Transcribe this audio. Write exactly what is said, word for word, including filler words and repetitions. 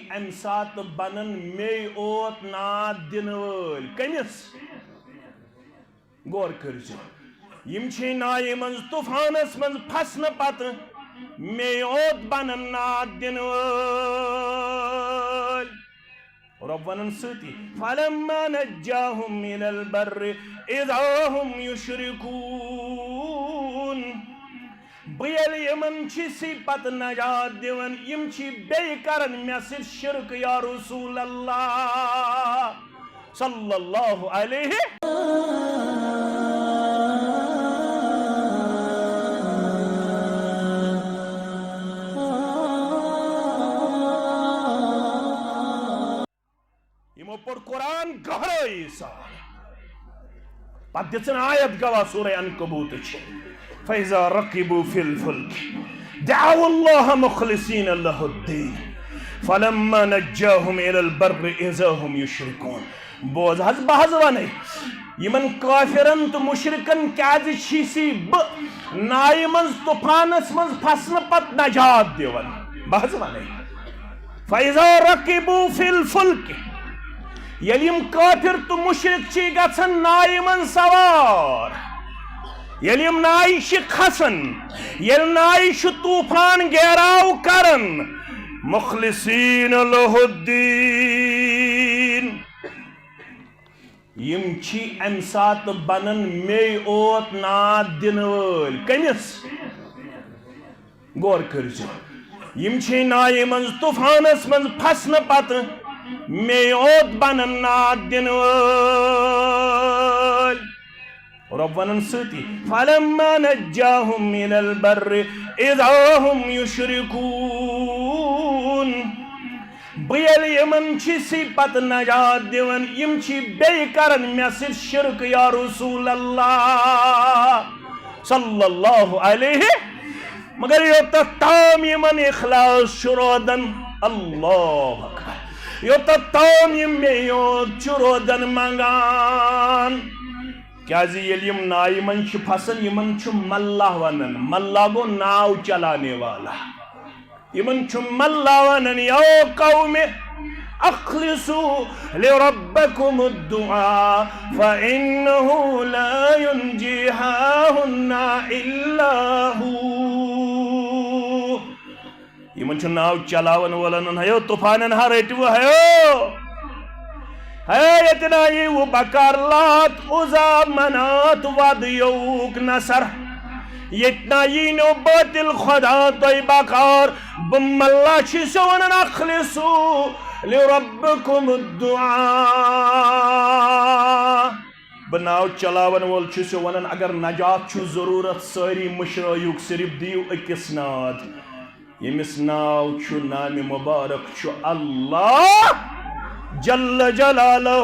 امہِ ساتہٕ بنن مے اوت ناد دِنہٕ وٲلۍ۔ کٔمِس؟ غور کٔرۍزیو۔ یِم چھِ نایہِ منٛز طوفانس منٛز پھسنہٕ پتہٕ مے اوت بنن ناد دِنہٕ وٲلۍ۔ رۄب ونان سۭتی، "فلما نجاهم إلى البر إذا هم يشركون۔" بہٕ ییٚلہِ یِمن چھِسی پتہٕ نجات دِوان، یِم چھِ بیٚیہِ کران مےٚ سۭتۍ شرک، یا رسول اللہ صلی اللہ علیہ۔ یِمو پوٚر قرآن گہرٲیی سان۔ پتہٕ دِژٕن آیت گواہ سورہ عنکبوتٕچ، "فإذا ركبوا في الفلك دعوا الله مخلصين له الدين فلما نجاهم إلى البر إذا هم يشركون۔" بوز حظ، بہٕ حظ ونے، یِمن کافرن تہٕ مشرکن کیازِ چھِسی بہٕ نایہِ منٛز طوفانس منٛز پھسنہٕ پتہٕ نجات دِوان؟ بہٕ حظ ونے، "فإذا ركبوا في الفلك"، ییٚلہِ یِم کافر تہٕ مشرک چھِ گژھان نایہِ منٛز سوار، ییٚلہِ یِم نایہِ چھِ کھسان، ییٚلہِ نایہِ چھُ طوفان گیراو کران، مخلصین لہ الدین، یِم چھِ امہِ ساتہٕ بنان مے اوت ناد دِنہٕ وٲلۍ۔ کٔمِس؟ غور کٔرۍزیو۔ یِم چھِ نایہِ منٛز طوفانس منٛز پھسنہٕ پتہٕ مے اوت بنان ناد دِنہٕ وٲلۍ۔ رۄب ونان سۭتی، "فلما نجاهم إلى البر إذا هم يشركون۔" بہٕ ییٚلہِ یِمن چھِسی پتہٕ نجات دِوان، یِم چھِ بیٚیہِ کران مےٚ سۭتۍ شرک، یا رسول اللہ صلی اللہ علیہ۔ مگر یوتتھ تام یِمن اخلاص چھُ روزان، اللہ اکبر، یوتتھ تام یِم مے یوت چھِ روزان منگان۔ کیازِ ییٚلہِ یِم نایہِ منٛز چھِ پھسان، یِمن چھُ ملہ ونان۔ ملہ گوٚو ناو چلانے والا۔ یِمن چھُ ملہ ونان، "یا قوم اخلصوا لربكم الدعاء فإنه لا ينجي هاهنا إلا هو۔" یِمن چھُ ناو چلاون وولن، "ہیو طوفانن ہا رٔٹِو، ہیو، ہے ییٚتہِ نا ییٖوٕ بکار لات عزا منات وَد یوٗک نصر، ییٚتہِ نا یی نو باطل خدا تۄہہِ بکار۔" بہٕ ملہ چھُ سو ونان، "اخلصوا لربکم الدعاء۔" بہٕ ناو چلاون وول چھُ سو ونان، اگر نجات چھُ ضروٗرت، سٲری مشرٲیوٗک، صرف دِیِو أکِس ناد۔ ییٚمِس ناو چھُ، نامِ مُبارک چھُ اللہ جل جلالہ۔